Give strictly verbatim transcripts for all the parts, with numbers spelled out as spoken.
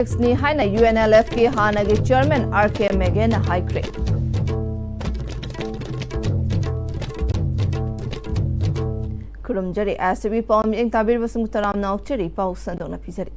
ꯅꯤ ꯍꯥꯏꯅ U N L ꯑꯦꯐꯀꯤ ꯍꯥꯟꯅꯒꯤ ꯆꯤꯌꯔꯃꯦꯟ ꯑꯥꯔ ꯀꯦ ꯃꯦꯒꯦꯅ ꯍꯥꯏꯈ꯭ꯔꯦ꯫ ꯈꯨꯔꯨꯝꯖꯔꯤ, ꯑꯦꯁ ꯁꯤ ꯕꯤ ꯄꯥꯎ ꯃꯤꯠꯌꯦꯡ ꯇꯥꯕꯤꯔꯤꯕꯁꯤꯡꯕꯨ ꯇꯔꯥꯝꯅ ꯑꯣꯛꯆꯔꯤ꯫ ꯄꯥꯎ ꯁꯟꯗꯣꯛꯅ ꯄꯤꯖꯔꯤ꯫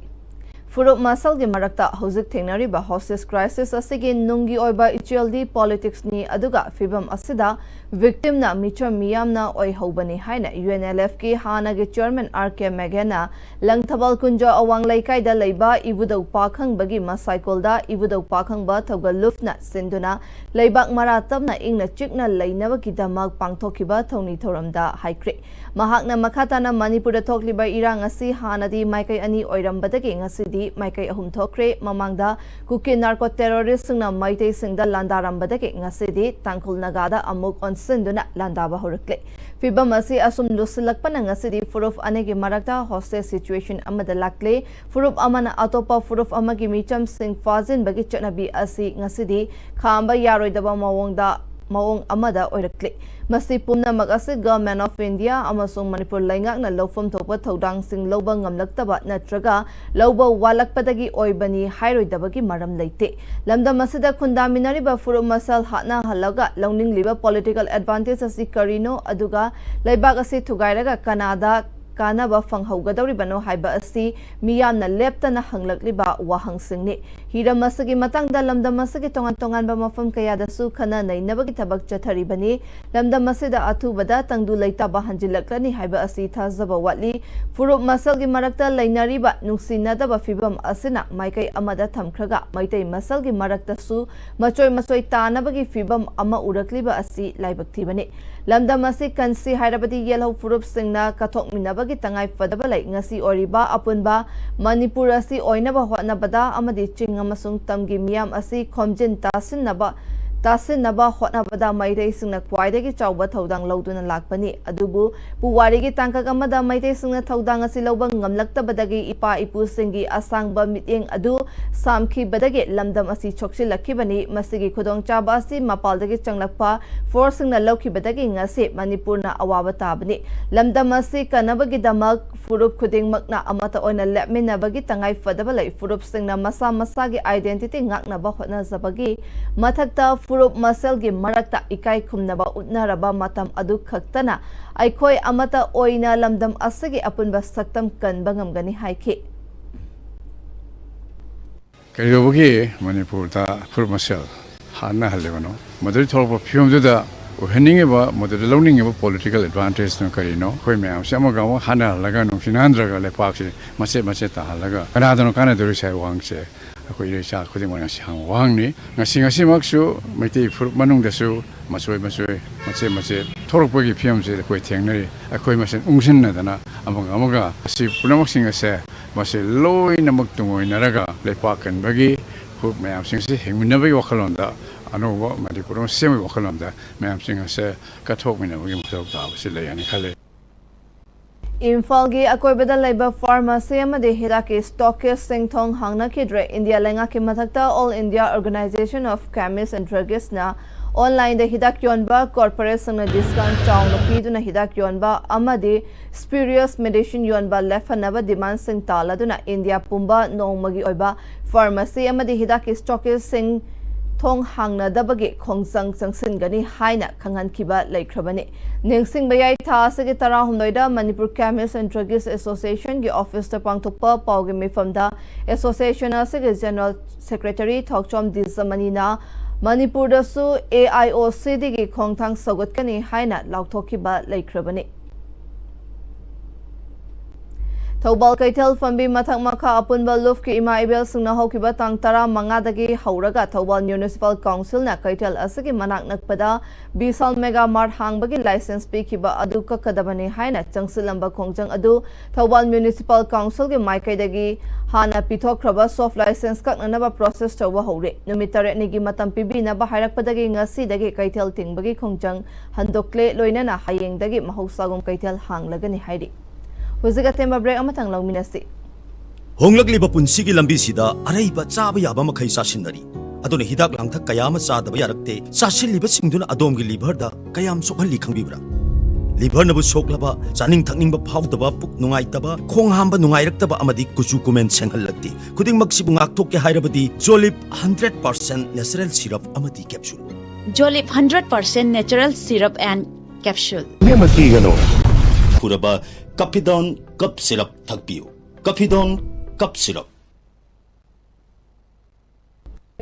ꯐꯨꯔꯨꯞ ꯃꯁꯜꯒꯤ ꯃꯔꯛꯇ ꯍꯧꯖꯤꯛ ꯊꯦꯡꯅꯔꯤꯕ ꯍꯣꯁꯇꯦꯖ ꯀ꯭ꯔꯥꯏꯁꯤꯁ ꯑꯁꯤꯒꯤ ꯅꯨꯡꯒꯤ ꯑꯣꯏꯕ ꯏꯆꯦꯜꯗꯤ ꯄꯣꯂꯤꯇꯤꯛꯁꯅꯤ, ꯑꯗꯨꯒ ꯐꯤꯕꯝ ꯑꯁꯤꯗ ꯚꯤꯛꯇꯤꯝꯅ ꯃꯤꯆꯝ ꯃꯤꯌꯥꯝꯅ ꯑꯣꯏꯍꯧꯕꯅꯤ ꯍꯥꯏꯅ ꯌꯨ ꯑꯦꯟ ꯑꯦꯜ ꯑꯦꯐꯀꯤ ꯍꯥꯟꯅꯒꯤ ꯆꯤꯌꯔꯃꯦꯟ ꯑꯥꯔ ꯀꯦ ꯃꯦꯒꯦꯅ ꯂꯪꯊꯕꯥꯜ ꯀꯨꯟꯖ ꯑꯋꯥꯡ ꯂꯩꯀꯥꯏꯗ ꯂꯩꯕ ꯏꯕꯨꯙꯧ ꯄꯥꯈꯪꯕꯒꯤ ꯃꯁꯥꯏꯀꯣꯜꯗ ꯏꯕꯨꯙꯧ ꯄꯥꯈꯪꯕ ꯊꯧꯒꯜꯂꯨꯞꯅ ꯁꯤꯟꯗꯨꯅ ꯂꯩꯕꯥꯛ ꯃꯔꯥ ꯇꯞꯅ ꯏꯪꯅ ꯆꯤꯛꯅ ꯂꯩꯅꯕꯒꯤꯗꯃꯛ ꯄꯥꯡꯊꯣꯛꯈꯤꯕ ꯊꯧꯅꯤ ꯊꯧꯔꯝꯗ ꯍꯥꯏꯈ꯭ꯔꯦ꯫ ꯃꯍꯥꯛꯅ ꯃꯈꯥ ꯇꯥꯅ ꯃꯅꯤꯄꯨꯔꯗ ꯊꯣꯛꯂꯤꯕ ꯏꯔꯥꯡ ꯑꯁꯤ ꯍꯥꯟꯅꯗꯤ ꯃꯥꯏꯀꯩ ꯑꯅꯤ ꯑꯣꯏꯔꯝꯕꯗꯒꯤ ꯉꯁꯤꯗꯤ ꯃꯥꯏꯀꯩ ꯑꯍꯨꯝ ꯊꯣꯛꯈ꯭ꯔꯦ꯫ ꯃꯃꯥꯡꯗ ꯀꯨꯀꯤ ꯅꯥꯔꯀꯣ ꯇꯦꯔꯣꯔꯤꯁꯁꯤꯡꯅ ꯃꯩꯇꯩꯁꯤꯡꯗ ꯂꯥꯟꯗꯥꯔꯝꯕꯗꯒꯤ ꯉꯁꯤꯗꯤ ꯇꯥꯡꯈꯨꯜ ꯅꯥꯒꯥꯗ ꯑꯃꯨꯛ ꯑꯣꯟꯁꯤꯟꯗꯨꯅ ꯂꯥꯟꯗꯥꯕ ꯍꯧꯔꯛꯂꯦ꯫ ꯐꯤꯕꯝ ꯑꯁꯤ ꯑꯁꯨꯝ ꯂꯨꯁꯤꯜꯂꯛꯄꯅ ꯉꯁꯤꯗꯤ ꯐꯨꯔꯨꯞ ꯑꯅꯤꯒꯤ ꯃꯔꯛꯇ ꯍꯣꯁꯇꯦꯖ ꯁꯤꯆꯨꯋꯦꯁꯟ ꯑꯃꯗ ꯂꯥꯛꯂꯦ꯫ ꯐꯨꯔꯨꯞ ꯑꯃꯅ ꯑꯇꯣꯞꯄ ꯐꯨꯔꯨꯞ ꯑꯃꯒꯤ ꯃꯤꯆꯝꯁꯤꯡ ꯐꯥꯖꯤꯟꯕꯒꯤ ꯆꯠꯅꯕꯤ ꯑꯁꯤ ꯉꯁꯤꯗꯤ ꯈꯥꯝꯕ ꯌꯥꯔꯣꯏꯗꯕ ꯃꯑꯣꯡꯗ, ꯃꯑꯣꯡ ꯑꯃꯗ ꯑꯣꯏꯔꯛꯂꯤ꯫ ꯃꯁꯤ ꯄꯨꯝꯅꯃꯛ ꯑꯁꯤ Government of India ꯑꯃꯁꯨꯡ ꯃꯅꯤꯄꯨꯔ ꯂꯩꯉꯥꯛꯅ ꯂꯧꯐꯝ ꯊꯣꯛꯄ ꯊꯧꯗꯥꯡꯁꯤꯡ ꯂꯧꯕ ꯉꯝꯂꯛꯇꯕ ꯅꯠꯇ꯭ꯔꯒ ꯂꯧꯕ ꯋꯥꯠꯂꯛꯄꯗꯒꯤ ꯑꯣꯏꯕꯅꯤ ꯍꯥꯏꯔꯣꯏꯗꯕꯒꯤ ꯃꯔꯝ ꯂꯩꯇꯦ꯫ ꯂꯝꯗꯝ ꯑꯁꯤꯗ ꯈꯨꯟꯗꯥꯃꯤꯟꯅꯔꯤꯕ ꯐꯨꯔꯨꯞ ꯃꯁꯦꯜ ꯍꯥꯠꯅꯍꯜꯂꯒ ꯂꯧꯅꯤꯡꯂꯤꯕ ꯄꯣꯂꯤꯇꯤꯀꯦꯜ ꯑꯦꯗꯚꯥꯟꯇꯦꯖ ꯑꯁꯤ ꯀꯔꯤꯅꯣ, ꯑꯗꯨꯒ ꯂꯩꯕꯥꯛ ꯑꯁꯤ ꯊꯨꯒꯥꯏꯔꯒ ꯀꯅꯥꯗ ꯀꯥꯟꯅꯕ ꯐꯪꯍꯧꯒꯗꯧꯔꯤꯕꯅꯣ ꯍꯥꯏꯕ ꯑꯁꯤ ꯃꯤꯌꯥꯝꯅ ꯂꯦꯞꯇꯅ ꯍꯪꯂꯛꯂꯤꯕ ꯋꯥꯍꯪꯁꯤꯡꯅꯤ꯫ ꯍꯤꯔꯝ ꯑꯁꯤꯒꯤ ꯃꯇꯥꯡꯗ ꯂꯝꯗꯝ ꯑꯁꯤꯒꯤ ꯇꯣꯉꯥꯟ ꯇꯣꯉꯥꯟꯕ ꯃꯐꯝ ꯀꯌꯥꯗꯁꯨ ꯈꯟꯅ ꯅꯩꯅꯕꯒꯤ ꯊꯕꯛ ꯆꯠꯊꯔꯤꯕꯅꯤ꯫ ꯂꯝꯗꯝ ꯑꯁꯤꯗ ꯑꯊꯨꯕꯗ ꯇꯪꯗꯨ ꯂꯩꯇꯥꯕ ꯍꯟꯖꯤꯜꯂꯛꯂꯅꯤ ꯍꯥꯏꯕ ꯑꯁꯤ ꯊꯥꯖꯕ ꯋꯥꯠꯂꯤ꯫ ꯐꯨꯔꯨꯞ ꯃꯁꯦꯜꯒꯤ ꯃꯔꯛꯇ ꯂꯩꯅꯔꯤꯕ ꯅꯨꯡꯁꯤꯅꯗꯕ ꯐꯤꯕꯝ ꯑꯁꯤꯅ ꯃꯥꯏꯀꯩ ꯑꯃꯗ ꯊꯝꯈ꯭ꯔꯒ ꯃꯩꯇꯩ ꯃꯁꯦꯜꯒꯤ ꯃꯔꯛꯇꯁꯨ ꯃꯆꯣꯏ ꯃꯆꯣꯏ ꯇꯥꯅꯕꯒꯤ ꯐꯤꯕꯝ ꯑꯃ ꯎꯔꯛꯂꯤꯕ ꯑꯁꯤ ꯂꯥꯏꯕꯛ ꯊꯤꯕꯅꯤ꯫ ꯂꯝꯗꯝ ꯑꯁꯤ ꯀꯟꯁꯤ ꯍꯥꯏꯔꯕꯗꯤ ꯌꯦꯜꯍꯧ ꯐꯨꯔꯨꯞꯁꯤꯡꯅ ꯀꯠꯊꯣꯛꯃꯤꯟꯅꯕꯒꯤ ꯇꯉꯥꯏ ꯐꯗꯕ ꯂꯩ꯫ ꯉꯁꯤ ꯑꯣꯏꯔꯤꯕ ꯑꯄꯨꯟꯕ ꯃꯅꯤꯄꯨꯔ ꯑꯁꯤ ꯑꯣꯏꯅꯕ ꯍꯣꯠꯅꯕꯗ ꯑꯃꯗꯤ ꯆꯤꯡ ꯑꯃꯁꯨꯡ ꯇꯝꯒꯤ ꯃꯤꯌꯥꯝ ꯑꯁꯤ ꯈꯣꯝꯖꯤꯟ ꯇꯥꯁꯤꯟꯅꯕ, ꯇꯥꯁꯤꯟꯅꯕ ꯍꯣꯠꯅꯕꯗ ꯃꯩꯇꯩꯁꯤꯡꯅ ꯈ꯭ꯋꯥꯏꯗꯒꯤ ꯆꯥꯎꯕ ꯊꯧꯗꯥꯡ ꯂꯧꯗꯨꯅ ꯂꯥꯛꯄꯅꯤ꯫ ꯑꯗꯨꯕꯨ ꯄꯨꯋꯥꯔꯤꯒꯤ ꯇꯥꯡꯀꯛ ꯑꯃꯗ ꯃꯩꯇꯩꯁꯤꯡꯅ ꯊꯧꯗꯥꯡ ꯑꯁꯤ ꯂꯧꯕ ꯉꯝꯂꯛꯇꯕꯗꯒꯤ ꯏꯄꯥ ꯏꯄꯨꯁꯤꯡꯒꯤ ꯑꯁꯥꯡꯕ ꯃꯤꯠꯌꯦꯡ ꯑꯗꯨ ꯁꯥꯝꯈꯤꯕꯗꯒꯤ ꯂꯝꯗꯝ ꯑꯁꯤ ꯁꯣꯛꯆꯤꯜꯂꯛꯈꯤꯕꯅꯤ꯫ ꯃꯁꯤꯒꯤ ꯈꯨꯗꯣꯡꯆꯥꯕ ꯑꯁꯤ ꯃꯄꯥꯜꯗꯒꯤ ꯆꯪꯂꯛꯄ ꯐꯣꯔꯁꯁꯤꯡꯅ ꯂꯧꯈꯤꯕꯗꯒꯤ ꯉꯁꯤ ꯃꯅꯤꯄꯨꯔꯅ ꯑꯋꯥꯕ ꯇꯥꯕꯅꯤ꯫ ꯂꯝꯗꯝ ꯑꯁꯤ ꯀꯟꯅꯕꯒꯤꯗꯃꯛ ꯐꯨꯔꯨꯞ ꯈꯨꯗꯤꯡꯃꯛꯅ ꯑꯃꯠꯇ ꯑꯣꯏꯅ ꯂꯦꯞꯃꯤꯟꯅꯕꯒꯤ ꯇꯉꯥꯏ ꯐꯗꯕ ꯂꯩ꯫ ꯐꯨꯔꯨꯞꯁꯤꯡꯅ ꯃꯁꯥ ꯃꯁꯥꯒꯤ identity ꯉꯥꯛꯅꯕ ꯍꯣꯠꯅꯖꯕꯒꯤ ꯃꯊꯛꯇ ꯐꯨꯔꯨꯞ ꯃꯁꯦꯜꯒꯤ ꯃꯔꯛꯇ ꯏꯀꯥꯏ ꯈꯨꯝꯅꯕ ꯎꯠꯅꯔꯕ ꯃꯇꯝ ꯑꯗꯨ ꯈꯛꯇꯅ ꯑꯩꯈꯣꯏ ꯑꯃꯠꯇ ꯑꯣꯏꯅ ꯂꯝꯗꯝ ꯑꯁꯤꯒꯤ ꯑꯄꯨꯟꯕ ꯁꯛꯇꯝ ꯀꯟꯕ ꯉꯝꯒꯅꯤ ꯍꯥꯏꯈꯤ꯫ ꯀꯩꯗꯧꯕꯒꯤ ꯃꯅꯤꯄꯨꯔꯗ ꯐꯨꯔꯨꯞ ꯃꯁꯦꯜ ꯍꯥꯠꯅꯍꯜꯂꯤꯕꯅꯣ? ꯃꯗꯨꯗꯒꯤ ꯊꯣꯛꯂꯛꯄ ꯐꯤꯕꯝꯗꯨꯗ ꯑꯣꯏꯍꯟꯅꯤꯡꯉꯤꯕ, ꯃꯗꯨꯗ ꯂꯧꯅꯤꯡꯉꯤꯕ political advantageꯅ ꯀꯔꯤꯅꯣ? ꯑꯩꯈꯣꯏ ꯃꯌꯥꯝꯁꯦ ꯑꯃꯒ ꯑꯃꯒ ꯍꯥꯠꯅꯍꯜꯂꯒ, ꯅꯨꯡꯁꯤꯅꯍꯟꯗ꯭ꯔꯒ, ꯂꯩꯄꯥꯛꯁꯤ ꯃꯆꯦꯠ ꯃꯆꯦꯠ ꯇꯥꯍꯜꯂꯒ ꯀꯅꯥꯗꯅꯣ ꯀꯥꯟꯅꯗꯣꯔꯤꯁꯦ ꯍꯥꯏꯕ ꯋꯥꯍꯪꯁꯦ ꯑꯩꯈꯣꯏ ꯏꯔꯩꯆꯥ ꯈꯨꯗꯤꯡꯃꯛꯅ ꯉꯁꯤ ꯍꯪꯕ ꯋꯥꯍꯪꯅꯤ꯫ ꯉꯁꯤ, ꯉꯁꯤꯃꯛꯁꯨ ꯃꯩꯇꯩ ꯐꯨꯔꯨꯞ ꯃꯅꯨꯡꯗꯁꯨ ꯃꯆꯣꯏ ꯃꯆꯣꯏ, ꯃꯆꯦꯠ ꯃꯆꯦꯠ ꯊꯣꯛꯂꯛꯄꯒꯤ ꯐꯤꯕꯝꯁꯤ ꯑꯩꯈꯣꯏ ꯊꯦꯡꯅꯔꯤ꯫ ꯑꯩꯈꯣꯏ ꯃꯁꯦꯟ ꯎꯪꯁꯤꯟꯅꯗꯅ ꯑꯃꯒ ꯑꯃꯒ ꯑꯁꯤ ꯄꯨꯝꯅꯃꯛꯁꯤꯡ ꯑꯁꯦ, ꯃꯁꯤ ꯂꯣꯏꯅꯃꯛ ꯇꯨꯡꯑꯣꯏꯅꯔꯒ ꯂꯩꯄꯥꯛ ꯀꯟꯕꯒꯤ ꯐꯨꯔꯨꯞ ꯃꯌꯥꯝꯁꯤꯡ ꯑꯁꯤ ꯍꯤꯡꯃꯤꯟꯅꯕꯒꯤ ꯋꯥꯈꯜꯂꯣꯟꯗ, ꯑꯅꯧꯕ ꯃꯅꯤꯄꯨꯔ ꯑꯃ ꯁꯦꯝꯕꯒꯤ ꯋꯥꯈꯜꯂꯣꯟꯗ ꯃꯌꯥꯝꯁꯤꯡ ꯑꯁꯦ ꯀꯠꯊꯣꯛꯃꯤꯟꯅꯕꯒꯤ ꯃꯊꯧ ꯇꯥꯕꯁꯤ ꯂꯩ ꯍꯥꯏꯅ ꯈꯜꯂꯤ꯫ ꯏꯝꯐꯥꯜꯒꯤ ꯑꯀꯣꯏꯕꯗ ꯂꯩꯕ pharmacy ꯑꯃꯗꯤ ꯍꯤꯗꯥꯛꯀꯤ stockistꯁꯤꯡ ꯊꯣꯡ ꯍꯥꯡꯅꯈꯤꯗ꯭ꯔꯦ꯫ ꯏꯟꯗꯤꯌꯥ ꯂꯩꯉꯥꯛꯀꯤ ꯃꯊꯛꯇ All India Organisation of Chemists and Druggistsꯅ onlineꯗ ꯍꯤꯗꯥꯛ ꯌꯣꯟꯕ corporateꯁꯤꯡꯅ discount ꯆꯥꯎꯅ ꯄꯤꯗꯨꯅ ꯍꯤꯗꯥꯛ ꯌꯣꯟꯕ ꯑꯃꯗꯤ spurious medicine ꯌꯣꯟꯕ ꯂꯦꯞꯍꯟꯅꯕ demandꯁꯤꯡ ꯇꯥꯜꯂꯗꯨꯅ ꯏꯟꯗꯤꯌꯥ ꯄꯨꯝꯕ ꯅꯣꯡꯃꯒꯤ ꯑꯣꯏꯕ pharmacy ꯑꯃꯗꯤ ꯍꯤꯗꯥꯛꯀꯤ stockistꯁꯤꯡ ꯊꯣꯡ ꯍꯥꯡꯅꯗꯕꯒꯤ ꯈꯣꯡꯖꯪ ꯆꯪꯁꯤꯟꯒꯅꯤ ꯍꯥꯏꯅ ꯈꯪꯍꯟꯈꯤꯕ ꯂꯩꯈ꯭ꯔꯕꯅꯤ꯫ ꯅꯤꯡꯁꯤꯡꯕ ꯌꯥꯏ, ꯊꯥ ꯑꯁꯤꯒꯤ ꯇꯔꯥꯍꯨꯝꯗꯣꯏꯗ ꯃꯅꯤꯄꯨꯔ Chemists and Druggists Associationꯒꯤ officeꯇ ꯄꯥꯡꯊꯣꯛꯄ ꯄꯥꯎꯒꯤ ꯃꯤꯐꯝꯗ association ꯑꯁꯤꯒꯤ general secretary ꯊꯣꯛꯆꯣꯝ ꯗꯤꯖꯃꯅꯤꯅ ꯃꯅꯤꯄꯨꯔꯗꯁꯨ AIOCDꯒꯤ ꯈꯣꯡꯊꯥꯡ ꯁꯧꯒꯠꯀꯅꯤ ꯍꯥꯏꯅ ꯂꯥꯎꯊꯣꯛꯈꯤꯕ ꯂꯩꯈ꯭ꯔꯕꯅꯤ꯫ ꯊꯧꯕꯥꯜ ꯀꯩꯊꯦꯜ ꯐꯝꯕꯤ ꯃꯊꯛ ꯃꯈꯥ ꯑꯄꯨꯟꯕ ꯂꯨꯞꯀꯤ ꯏꯃꯥ ꯏꯕꯦꯜꯁꯤꯡꯅ ꯍꯧꯈꯤꯕ ꯇꯥꯡ ꯇꯔꯥꯃꯉꯥꯗꯒꯤ ꯍꯧꯔꯒ ꯊꯧꯕꯥꯜ Municipal Councilꯅ ꯀꯩꯊꯦꯜ ꯑꯁꯤꯒꯤ ꯃꯅꯥꯛ ꯅꯛꯄꯗ Vishal Mega Mart ꯍꯥꯡꯕꯒꯤ license ꯄꯤꯈꯤꯕ ꯑꯗꯨ ꯀꯛꯀꯗꯕꯅꯤ ꯍꯥꯏꯅ ꯆꯪꯁꯤꯜꯂꯝꯕ ꯈꯣꯡꯖꯪ ꯑꯗꯨ ꯊꯧꯕꯥꯜ Municipal Councilꯒꯤ ꯃꯥꯏꯀꯩꯗꯒꯤ ꯍꯥꯟꯅ ꯄꯤꯊꯣꯛꯈ꯭ꯔꯕ soft license ꯀꯛꯅꯅꯕ process ꯇꯧꯕ ꯍꯧꯔꯦ꯫ ꯅꯨꯃꯤꯠ ꯇꯔꯦꯠꯅꯤꯒꯤ ꯃꯇꯝ ꯄꯤꯕꯤꯅꯕ ꯍꯥꯏꯔꯛꯄꯗꯒꯤ ꯉꯁꯤꯗꯒꯤ ꯀꯩꯊꯦꯜ ꯊꯤꯡꯕꯒꯤ ꯈꯣꯡꯖꯪ ꯍꯟꯗꯣꯛꯂꯦ꯫ ꯂꯣꯏꯅꯅ ꯍꯌꯦꯡꯗꯒꯤ ꯃꯍꯧꯁꯥꯒꯨꯝ ꯀꯩꯊꯦꯜ ꯍꯥꯡꯂꯒꯅꯤ ꯍꯥꯏꯔꯤ꯫ ꯍꯧꯖꯤꯛ ꯑꯇꯦꯟꯕ break ꯑꯃꯇꯪ ꯂꯧꯃꯤꯟꯅꯁꯤ꯫ ꯍꯣꯡꯂꯛꯂꯤꯕ ꯄꯨꯟꯁꯤꯒꯤ ꯂꯝꯕꯤꯁꯤꯗ ꯑꯔꯩꯕ ꯆꯥꯕ ꯌꯥꯕ ꯃꯈꯩ ꯆꯥꯁꯤꯟꯅꯔꯤ꯫ ꯑꯗꯨꯅ ꯍꯤꯗꯥꯛ ꯂꯥꯡꯊꯛ ꯀꯌꯥ ꯑꯃ ꯆꯥꯗꯕ ꯌꯥꯔꯛꯇꯦ꯫ ꯆꯥꯁꯤꯜꯂꯤꯕꯁꯤꯡꯗꯨꯅ ꯑꯗꯣꯝꯒꯤ liverꯗ ꯀꯌꯥꯝ ꯁꯣꯛꯍꯜꯂꯤ ꯈꯪꯕꯤꯕ꯭ꯔꯥ? Liverꯅꯕꯨ ꯁꯣꯛꯂꯕ, ꯆꯥꯅꯤꯡ ꯊꯛꯅꯤꯡꯕ ꯐꯥꯎꯗꯕ, ꯄꯨꯛ ꯅꯨꯡꯉꯥꯏꯇꯕ, ꯈꯣꯡ ꯍꯥꯝꯕ ꯅꯨꯡꯉꯥꯏꯔꯛꯇꯕ ꯑꯃꯗꯤ ꯀꯨꯆꯨ ꯀꯨꯃꯦꯟ ꯁꯦꯡꯍꯜꯂꯛꯇꯦ꯫ ꯈꯨꯗꯤꯡꯃꯛꯁꯤꯕꯨ ꯉꯥꯛꯊꯣꯛꯀꯦ ꯍꯥꯏꯔꯕꯗꯤ Jolib hundred percent natural syrup ꯑꯃꯗꯤ capsule꯫ Jolib hundred percent natural syrup and capsule꯫ ꯏꯕꯦꯝꯃ, ꯀꯤꯒꯅꯨ꯫ ꯐꯨꯔꯕ Caphidone cough syrup ꯊꯛꯄꯤꯌꯨ꯫ Caphidone cough syrup꯫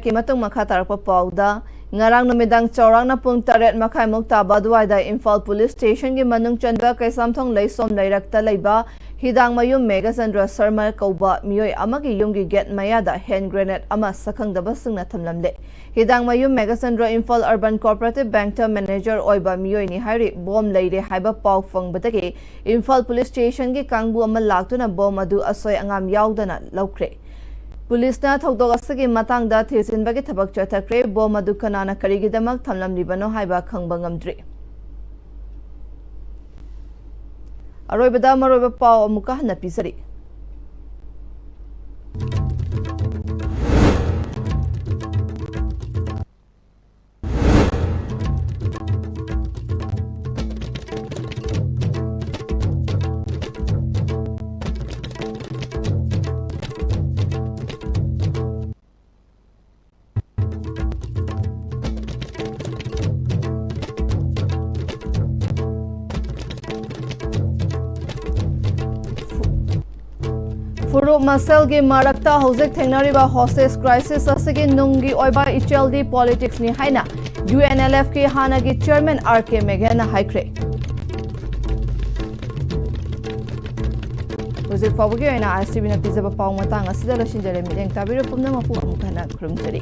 ꯀꯤ ꯃꯇꯨꯡ ꯃꯈꯥ ꯇꯥꯔꯛꯄ ꯄꯥꯎꯗ, ꯉꯔꯥꯡ ꯅꯨꯃꯤꯗꯥꯡ ꯆꯥꯎꯔꯥꯛꯅ ꯄꯨꯡ ꯇꯔꯦꯠ ꯃꯈꯥꯏꯃꯨꯛ ꯇꯥꯕ ꯑꯗꯨꯋꯥꯏꯗ ꯏꯝꯐꯥꯜ ꯄꯨꯂꯤꯁ ꯁ꯭ꯇꯦꯁꯟꯒꯤ ꯃꯅꯨꯡ ꯆꯟꯕ ꯀꯩꯁꯥꯝꯊꯣꯡ ꯂꯩꯁꯣꯝ ꯂꯩꯔꯛꯇ ꯂꯩꯕ ꯍꯤꯗꯥꯡꯃꯌꯨꯝ ꯃꯦꯘꯆꯟꯗ꯭ꯔ ꯁꯔꯃ ꯀꯧꯕ ꯃꯤꯑꯣꯏ ꯑꯃꯒꯤ ꯌꯨꯝꯒꯤ ꯒꯦꯠ ꯃꯌꯥꯗ ꯍꯦꯟ ꯒ꯭ꯔꯦꯅꯦꯗ ꯑꯃ ꯁꯛꯈꯪꯗꯕꯁꯤꯡꯅ ꯊꯝꯂꯝꯂꯦ꯫ ꯍꯤꯗꯥꯡꯃꯌꯨꯝ ꯃꯦꯘꯆꯟꯗ꯭ꯔ ꯏꯝꯐꯥꯜ ꯑꯔꯕꯟ ꯀꯣꯑꯣꯄꯔꯦꯇꯤꯚ ꯕꯦꯡꯛꯇ ꯃꯦꯅꯦꯖꯔ ꯑꯣꯏꯕ ꯃꯤꯑꯣꯏꯅꯤ ꯍꯥꯏꯔꯤ꯫ ꯕꯣꯝ ꯂꯩꯔꯦ ꯍꯥꯏꯕ ꯄꯥꯎ ꯐꯪꯕꯗꯒꯤ ꯏꯝꯐꯥꯜ ꯄꯨꯂꯤꯁ ꯁ꯭ꯇꯦꯁꯟꯒꯤ ꯀꯥꯡꯕꯨ ꯑꯃ ꯂꯥꯛꯇꯨꯅ ꯕꯣꯝ ꯑꯗꯨ ꯑꯁꯣꯏ ꯑꯉꯥꯝ ꯌꯥꯎꯗꯅ ꯂꯧꯈ꯭ꯔꯦ꯫ ꯄꯨꯂꯤꯁꯅ ꯊꯧꯗꯣꯛ ꯑꯁꯤꯒꯤ ꯃꯇꯥꯡꯗ ꯊꯤꯖꯤꯟꯕꯒꯤ ꯊꯕꯛ ꯆꯠꯊꯈ꯭ꯔꯦ꯫ ꯕꯣꯝ ꯑꯗꯨ ꯀꯅꯥꯅ ꯀꯔꯤꯒꯤꯗꯃꯛ ꯊꯝꯂꯝꯂꯤꯕꯅꯣ ꯍꯥꯏꯕ ꯈꯪꯕ ꯉꯝꯗ꯭ꯔꯤ꯫ ꯑꯔꯣꯏꯕꯗ ꯃꯔꯨꯑꯣꯏꯕ ꯄꯥꯎ ꯑꯃꯨꯛꯀ ꯍꯟꯅ ꯄꯤꯖꯔꯤ꯫ ꯐꯨꯔꯨꯞ ꯃꯁꯦꯜꯒꯤ ꯃꯔꯛꯇ ꯍꯧꯖꯤꯛ ꯊꯦꯡꯅꯔꯤꯕ hostage crisis ꯑꯁꯤꯒꯤ ꯅꯨꯡꯒꯤ ꯑꯣꯏꯕ ꯏꯆꯦꯜꯗꯤ politicsꯅꯤ ꯍꯥꯏꯅ UNLFꯀꯤ ꯍꯥꯟꯅꯒꯤ chairman R K Meghanaꯅ ꯍꯥꯏꯈ꯭ꯔꯦ꯫ ꯍꯧꯖꯤꯛ ꯐꯥꯎꯕꯒꯤ ꯑꯣꯏꯅ ISTVꯅ ꯄꯤꯖꯕ ꯄꯥꯎ ꯃꯇꯥꯡ ꯑꯁꯤꯗ ꯂꯣꯏꯁꯤꯟꯖꯔꯦ꯫ ꯃꯤꯠꯌꯦꯡ ꯇꯥꯕꯤꯔꯤꯕ ꯄꯨꯝꯅꯃꯛꯄꯨ ꯑꯃꯨꯛ ꯍꯟꯅ ꯈꯨꯔꯨꯝꯖꯔꯤ꯫